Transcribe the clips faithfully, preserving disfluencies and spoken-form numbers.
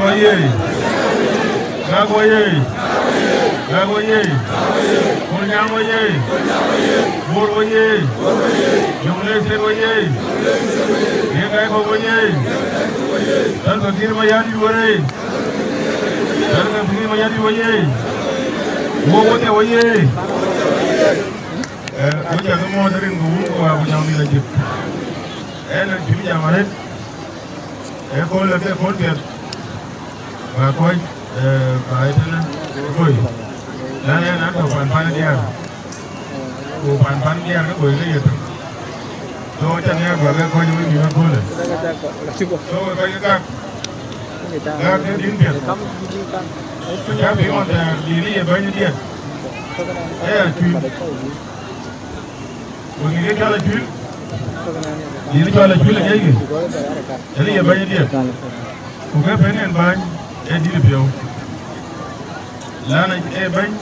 Oyee! Gak oyee! Gak oyee! Kolnyaŋ oyee! Bor oyee! Jonglei State oyee! Riek Gai Kok oyee! Salva Kiir Mayardit oyee! Salva Kiir Mayardit oyee! Wo wodhie oyee! Eh, wek cä ke muɔɔth rin ke wun ku waa ku jam mïth acït. Ënë cï jam arëët. Ee kööl, ee ke kööl piɛth. Ba kɔc, eh, ba ëtënë koi. Lan en atɔ̈ pan pan diäär. Ku pan pan diäär ke koi ke ye tök. So, cä nhiaar ba ke kɔc wek bï wek köölë. So, we kɔc ke gak. Gak ke dhil piɛth. Acä piŋ ɣɔn thɛɛr dhil ye bɛ̈ny diɛt. Ee ya cuïn. Ku dhil ye cɔl Acul, dhil cɔl Acul ë jɛckï, ënë ye bɛ̈ny diɛt. Ku ke pën en bäny ë dït piɔ̈u. Lan ë bɛ̈ny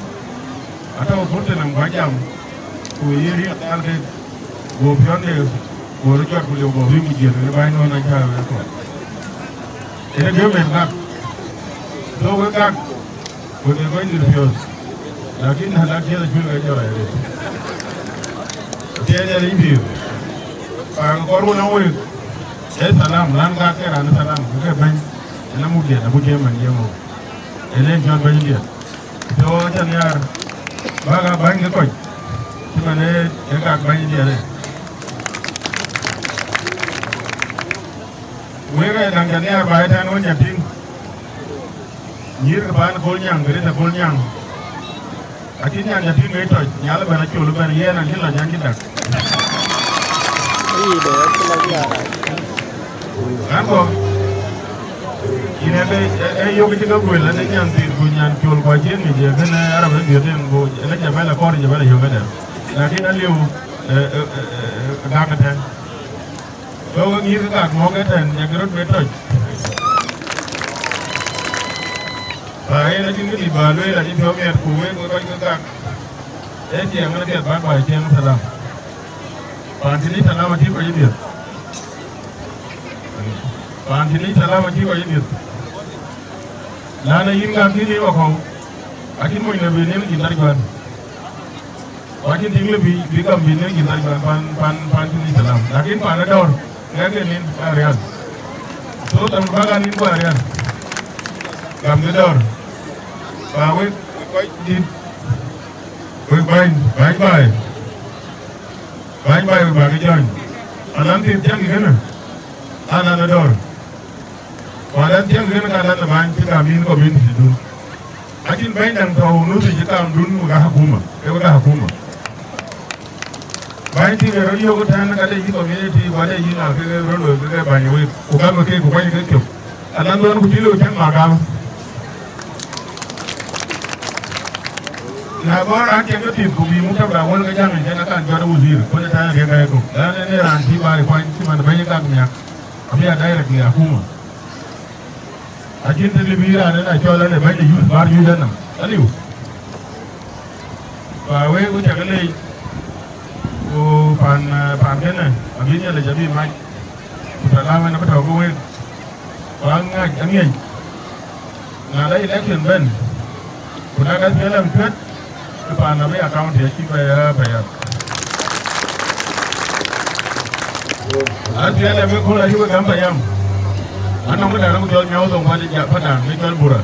atɔ̈ kurthi nɔm ku ajam, ku ye riɛl nhial kek, go piɔ̈nde, go rɔt jɔt ku liu, go bï ku jiël, ënë bäny nɔn acä wek kɔn. Ënë gëm en gak. So wek gak, wek ee kɔc dhil piɔ̈ɔ̈th. Lakin na lak ciɛth Acul ke jɔt arëët. Tiɛɛl Nhialic pïïr. Paan kɔɔr wun awek. Ee thalam, lan gak ke raan thalam, ke ke bɛ̈ny. Ënë amuk diɛt, amuk cï man jiëëm wok. Ënë en cɔl bɛ̈ny diɛt. So, acä nhiaar, bäk aa bäny ke kɔc. Cï man ee, ee gak bäny diɛt ee. Wek ë daŋ cä nhiaar ba ëtɛ̈ɛ̈n wën cä tïŋ. Nyïïr ke paan Kolnyaŋ, ke rit ë Kolnyaŋ. Acïn nyan cä tïŋ ke tɔc, nhial ëbɛ̈n acol ëbɛ̈n, yen an cï lɔ nyan cï dak. Ënë kɔ̈k, yïn ë be, ë, ë yök cï ke guël, ënë nyan thiin ku nyan col ku acïn ŋic, ë kënë Arab ë dhiëth en, ku ënë cä bɛ̈n la kɔɔr, cä bɛ̈n la yök ëdɛ̈. Lakin aliu, ë, ë, ë, ë, gak ëtɛ̈ɛ̈n. Go we nyïïr ke gak mɔ̈k ëtɛ̈ɛ̈n, yak röt be tɔc. Ba en acïn kë dït ba lueel, acï piɔ̈u miɛt, ku wek we kɔc ke gak. Ee ciɛɛŋ ënë piɛth bäk baai ciɛɛŋ thalam. Paan cïn yic thalam acï kɔc dhiëth. Paan cïn yic thalam acï kɔc dhiëth. Lan ee yïn gak kïn ye wakɔ̈u, acïn mony lë bï nïn cïn thar juan. Ku acïn tiŋ lë bï, bï gam bï nïn cïn thar juan pan, pan, pan cïn yic thalam. Lakin pan ë dɔ̈ɔ̈r, ŋɛk en nïn arial. So, tɛm bäk aa nïn ku arial. Gam de dɔ̈ɔ̈r. Ba wek, wek kɔc dït. Wek bäny, bäny baai. Bäny baai wek bäk jɔ̈ɔ̈ny. Alan thith thiäŋkï kënë, alan ë dɔ̈ɔ̈r. Ku alan thiäŋkï kënë ka alan ë bäny cï kam yïn community dun. Acïn bäny däŋ tɔ̈u nuthi cï kamdun wek aa hakuma, ke wek aa hakuma. Bäny tïŋ ë rɔt yök ëtɛ̈ɛ̈n ka de yï community, ku ade yï ŋa ke rɔt loi ke bäny wek, ku gam ke, ku kuany ke cök. Alan dhuɔn ku tïl ë cäŋ ma gam. Na bɔ̈ raan cïn ke thith ku bï muk tɔ̈u raan wël ke jäŋ ëcïn akan jɔt wazir, ku në tɛ̈ɛ̈n riëk aa yeku. Ɣɛn ë raan cï baai kuany cï man bɛ̈ny gak miak, abï a direct në akuma. Acïn të lëu bï raan ëna cɔl ënë bɛ̈ny ë youth, bär youth ënɔm. Aliu. Ku wek ku cä ke leec, ku pan, eh, pan kënë, abï Nhialic abï mac. Ku thalam ënë bï tɔ̈u ke wek. Ku aŋiɛc, aŋiɛc. Na la election bɛ̈n, ku na ka S P L M cuɛt, ke paan abï account ya cï bɛ ya, bɛ ya. S P L M ë kööl acï we gäm payam. Anɔŋ këdäŋ ku jɔl miɔɔc thoŋ pan ja, pan däŋ, ke cɔl Bura.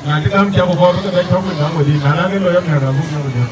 Na cï gäm cä ku kɔɔr ke bɛ cɔ̈k piny gäm wedï, na la ke lɔ ya miäk abuk miɔɔc jɔt.